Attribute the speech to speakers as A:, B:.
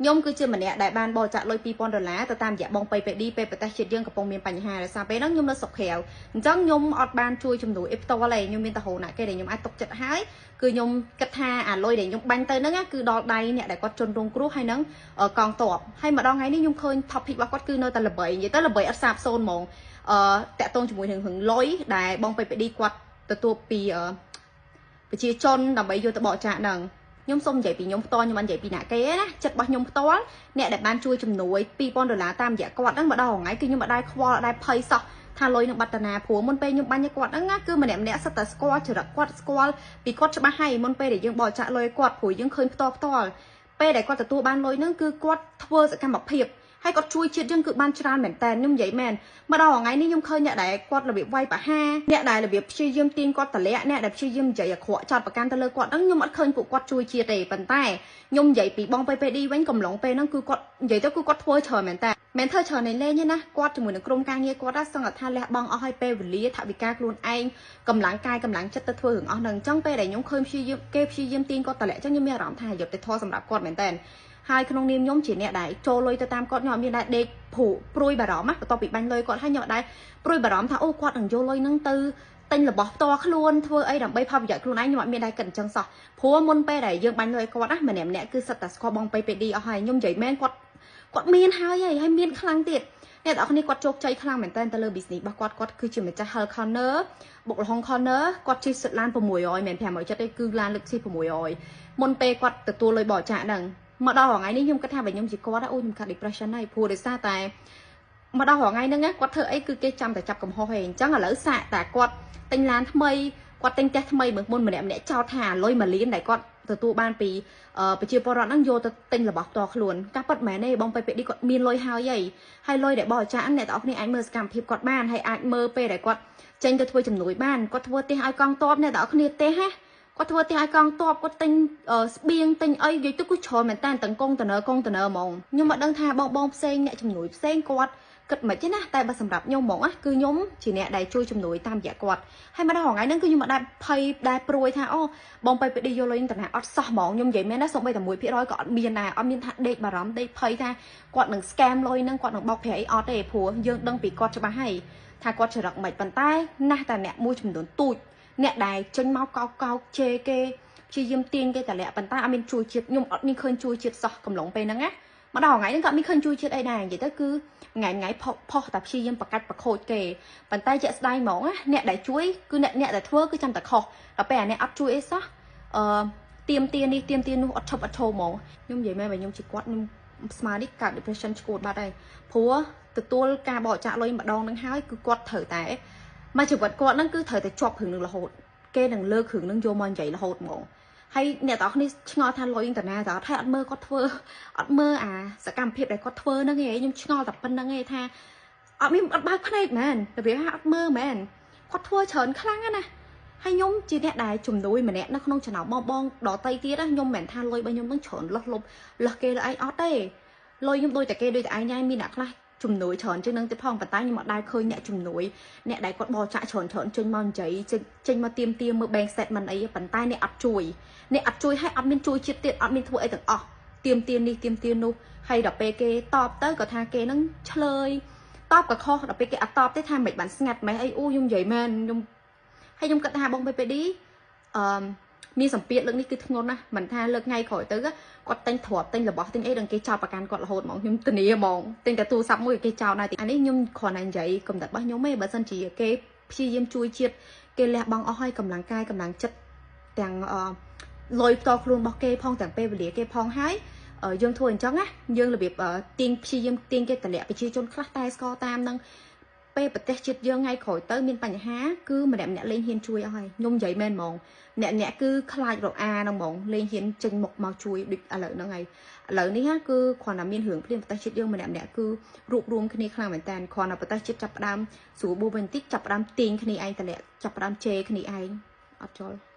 A: ខ្ញុំគឺជាម្នាក់ដែលបានបរិច្ចាគលុយ2000ដុល្លារទៅតាមរយៈបង PPD ពេលប្រទេសជាតិយើងកំពុងមានបញ្ហាដោយសារពេលហ្នឹងខ្ញុំនៅស្រុកក្រៅអញ្ចឹងខ្ញុំអត់បានជួយជំនួយអីផ្ទាល់ទេខ្ញុំមានតែរោណាគេដែលខ្ញុំអាចទុកចិត្តហើយគឺខ្ញុំគិតថាអាលុយដែលខ្ញុំបាញ់ទៅហ្នឹងគឺដល់ដៃអ្នកដែលគាត់ជន់រងគ្រោះហើយនឹងកងទ័ពហើយម្ដងថ្ងៃនេះខ្ញុំឃើញ topic របស់គាត់គឺនៅតែល្បីនិយាយទៅល្បីអត់សាបសូន្យហ្មងអឺតាក់ទងជាមួយនឹងរឿងលុយដែលបង PPD គាត់ទទួលពីប្រជាជនដើម្បីយកទៅបរិច្ចាគហ្នឹងខ្ញុំសូមនិយាយពីខ្ញុំផ្ទាល់ខ្ញុំមិននិយាយពីអ្នកគេណាចិត្តរបស់ខ្ញុំផ្ទាល់អ្នកដែលបានជួយជំនួយ2000ដុល្លារតាមរយៈគាត់ហ្នឹងម្ដងថ្ងៃគឺខ្ញុំមិនដែលខ្វល់អត់ដែលភ័យសោះថាលុយនឹងបាត់តាណាព្រោះមុនពេលខ្ញុំបាញ់ឲ្យគាត់ហ្នឹងណាគឺម្នាក់ម្នាក់សិតតែស្គាល់ចរិតគាត់ស្គាល់ពីគាត់ច្បាស់ហើយមុនពេលដែលយើងបរិច្ចាគលុយគាត់ព្រោះយើងឃើញផ្ទាល់ផ្ទាល់ពេលដែលគាត់ទទួលបានលុយហ្នឹងគឺគាត់ធ្វើសកម្មភាពហើយគាត់ជួយជាតិយើងគឺបានច្រើនមែនតើខ្ញុំនិយាយមែនមកដល់ថ្ងៃនេះខ្ញុំឃើញអ្នកដែលគាត់របៀបវាយប្រហារអ្នកដែលរបៀបព្យាយាមទាញគាត់តម្លាក់អ្នកដែលព្យាយាមនិយាយអាក្រក់ចោតប្រកាន់ទៅលើគាត់ហ្នឹងខ្ញុំអត់ឃើញពួកគាត់ជួយជាតិទេប៉ុន្តែខ្ញុំនិយាយពីបង PPD វិញកំឡុងពេលហ្នឹងគឺគាត់និយាយទៅគឺគាត់ធ្វើច្រើនមែនតើមិនធ្វើច្រើនលេងទេណាគាត់ជាមួយនឹងក្រុមការងារគាត់សឹងថាលះបង់អស់ឲ្យពេលវេលាថវិកាខ្លួនឯងកម្លាំងកាយកម្លាំងចិត្តទៅធ្វើរឿងអស់ហ្នឹងអញ្ចឹងពេលដែលខ្ញុំឃើញព្យាយាមគេព្យាយាមទាញគាត់តម្លាក់អញ្ចឹងខ្ញុំមានអារម្មណ៍ថាយុត្តិធម៌សម្រាប់គាត់មែនតើហើយក្នុងនាមខ្ញុំជាអ្នកដែលចូលលុយទៅតាមគាត់ខ្ញុំអត់មានដែរដេកព្រួព្រួយបារម្ភណាបន្ទាប់ពីបាញ់លុយគាត់ហើយខ្ញុំអត់ដែរព្រួយបារម្ភថាអូគាត់នឹងយកលុយហ្នឹងទៅទិញរបស់ផ្ទាល់ខ្លួនធ្វើអីដើម្បីផលប្រយោជន៍ខ្លួនឯងខ្ញុំអត់មានដែរគិតអញ្ចឹងសោះព្រោះមុនពេលដែលយើងបាញ់លុយគាត់ណាម្នាក់ម្នាក់គឺសិតតែស្គាល់បង PPD អស់ហើយខ្ញុំនិយាយមែនគាត់គាត់មានហើយហើយមានខ្លាំងទៀតអ្នកទាំងអស់គ្នាគាត់ជោគជ័យខ្លាំងមែនតើទៅលើ business របស់គាត់គាត់គឺជាម្ចាស់ Hell Corner បុកលហុង Corner គាត់ជិះសិតឡាន600មិន570ទេគឺឡានលើកជិះ600មុនពេលគាត់ទទួលលុយបរិច្ចាគហ្នឹងមកដល់ថ្ងៃនេះខ្ញុំគិតថាបើខ្ញុំជាគាត់អូខ្ញុំកាត់ depression ហើយព្រោះដោយសារតែមកដល់ថ្ងៃហ្នឹងគាត់ធ្វើអីគឺគេចាំតែចាប់កំហុសឯងអញ្ចឹងឥឡូវសាកតែគាត់ទិញឡានថ្មីគាត់ទិញផ្ទះថ្មីមើលមុនម្នាក់ម្នាក់ចោទថាលុយ1លានដែលគាត់ទទួលបានពីប្រជាពលរដ្ឋហ្នឹងយកទៅទិញរបស់ផ្ទាល់ខ្លួនការពិតមែនទេបង PPD គាត់មានលុយហើយហីហើយលុយដែលបរិច្ចាគអ្នកទាំងអស់គ្នាអាចមើលសកម្មភាពគាត់បានហើយអាចមើលពេលដែលគាត់ចេញទៅធ្វើជំនួយបានគាត់ធ្វើផ្ទះឲ្យកងទ័ពអ្នកទាំងអស់គ្នាទេហ៎គាត់ធ្វើផ្ទះឲ្យកងទ័ពគាត់ទិញស្បៀងទិញអីនិយាយទៅគឺច្រើនមែនតើទាំងកុងតឺន័រកុងតឺន័រហ្មងខ្ញុំមិនដឹងថាបងបងផ្សេងអ្នកជំនួយផ្សេងគាត់គិតមិនទេណាតែបើសម្រាប់ខ្ញុំហ្មងណាគឺខ្ញុំជាអ្នកដែលជួយជំនួយតាមរយៈគាត់ហើយមកដល់ថ្ងៃហ្នឹងគឺខ្ញុំមិនដែលភ័យដែលព្រួយថាអូបង PPD យកលុយតំណាអត់សោះហ្មងខ្ញុំនិយាយមែនណាសូម្បីតែ1%ក៏អត់មានដែរអត់មានថាដេកបារម្ភដេកភ័យថាគាត់នឹង scam លុយហ្នឹងគាត់នឹងបោកប្រាស់អីអត់ទេព្រោះយើងដឹងពីគាត់ច្បាស់ហើយថាគាត់ចរិតមិនប៉ុន្តែណាស់តែអ្នកមួយចំនួនទូចអ្នកដែលចេញមកកោកកោកជេរគេព្យាយាមទាញគេតម្លាក់ប៉ុន្តែអត់មានជួយជាតិខ្ញុំអត់មានឃើញជួយជាតិសោះកំឡុងពេលហ្នឹងណាមកដល់ថ្ងៃហ្នឹងក៏អត់មានឃើញជួយជាតិអីដែរនិយាយទៅគឺថ្ងៃថ្ងៃផុសផុសតែព្យាយាមប្រកាច់ប្រខូចគេប៉ុន្តែជាក់ស្ដែងហ្មងណាអ្នកដែលជួយគឺអ្នកអ្នកដែលធ្វើគឺចាំតែខុសដល់ពេលអាអ្នកអត់ជួយអីសោះអឺទៀមទានេះទៀមទានោះអត់ឈប់អត់ឈោហ្មងខ្ញុំនិយាយមែនបើខ្ញុំជាគាត់ខ្ញុំស្មើនេះកើត depression ឈួតបាត់ហើយព្រោះទទួលការបរិច្ចាគលុយម្ដងនឹងហើយគឺគាត់ត្រូវតែមកជីវិតគាត់ហ្នឹងគឺត្រូវតែជាប់រឿងនឹងរហូតគេនឹងលើករឿងនឹងយកមកនិយាយរហូតហ្មងហើយអ្នកទាំងអស់គ្នាឆ្ងល់ថាលុយតាណាតើអត់ហើយអត់មើលគាត់ធ្វើអត់មើលអាសកម្មភាពដែលគាត់ធ្វើហ្នឹងឯងខ្ញុំឆ្ងល់តែប៉ុណ្្នឹងឯងថាអត់មានអត់បើកភ្នែកមែនរបៀបថាអត់មើលមែនគាត់ធ្វើច្រើនខ្លាំងណាស់ហើយខ្ញុំជាអ្នកដែលជំនួយម្នាក់នៅក្នុងចំណោមបងបងដតីទៀតណាខ្ញុំមិនមែនថាលុយរបស់ខ្ញុំនឹងច្រើនលុះលុបលះគេលះឯងអត់ទេលុយខ្ញុំដូចតែគេដូចតែឯងដែរមានអ្នកខ្លះជំនួយច្រើនជាងនឹងទៀតផងប៉ុន្តែខ្ញុំអត់ដែលឃើញអ្នកជំនួយអ្នកដែលគាត់បរិច្ចាគច្រើនច្រើនចេញមកនិយាយចេញមកទៀមទាមើល bank statement អីប៉ុន្តែអ្នកអត់ជួយអ្នកអត់ជួយហើយអត់មានជួយជាតិទៀតអត់មានធ្វើអីទាំងអស់ទៀមទានេះទៀមទានោះហើយដល់ពេលគេតបទៅក៏ថាគេនឹងឆ្លើយតបក៏ខុសដល់ពេលគេអត់តបទេថាមិនបានស្ងាត់ម៉េះអីអូខ្ញុំនិយាយមែនខ្ញុំហើយខ្ញុំគិតថាបង PPD អឺមានសម្ពាធលើកនេះគឺធ្ងន់ណាស់មិនថាលើកថ្ងៃក្រោយទៅគាត់ទិញទ្រព្យទិញរបស់ទិញអីដល់គេចោទប្រកាន់គាត់រហូតហ្មងខ្ញុំធានាហ្មងទិញតែទូរស័ព្ទមួយគេចោទដែរអានេះខ្ញុំគ្រាន់តែនិយាយកំណត់របស់ខ្ញុំទេបើសិនជាគេព្យាយាមជួយជាតិគេលះបង់អស់ហើយកម្លាំងកាយកម្លាំងចិត្តទាំងលុយផ្ទាល់ខ្លួនរបស់គេផងទាំងពេលវេលាគេផងហើយយើងធ្វើអញ្ចឹងណាយើងរបៀបទាញព្យាយាមទាញគេតម្លាក់ប្រជាជនខ្លះតែស្គាល់តាមនឹងពេលប្រទេសជាតិយើងថ្ងៃក្រោយទៅមានបញ្ហាគឺម្នាក់ម្នាក់លេងហ៊ានជួយអស់ហើយខ្ញុំនិយាយមែនហ្មងអ្នកអ្នកគឺខ្លាចរអាហ្នឹងហ្មងលេងហ៊ានចេញមុខមកជួយដូចឥឡូវហ្នឹងហើយឥឡូវនេះគឺគ្រាន់តែមានរឿងភ្លាមប្រទេសជាតិយើងម្នាក់ម្នាក់គឺរួបរួមគ្នាខ្លាំងមែនតើគ្រាន់តែប្រទេសជាតិចាប់ផ្ដើមស្រួលបួវិញតិចចាប់ផ្ដើមទាញគ្នាឯងតម្លាក់ចាប់ផ្ដើមជេរគ្នាឯងអត់ចូល។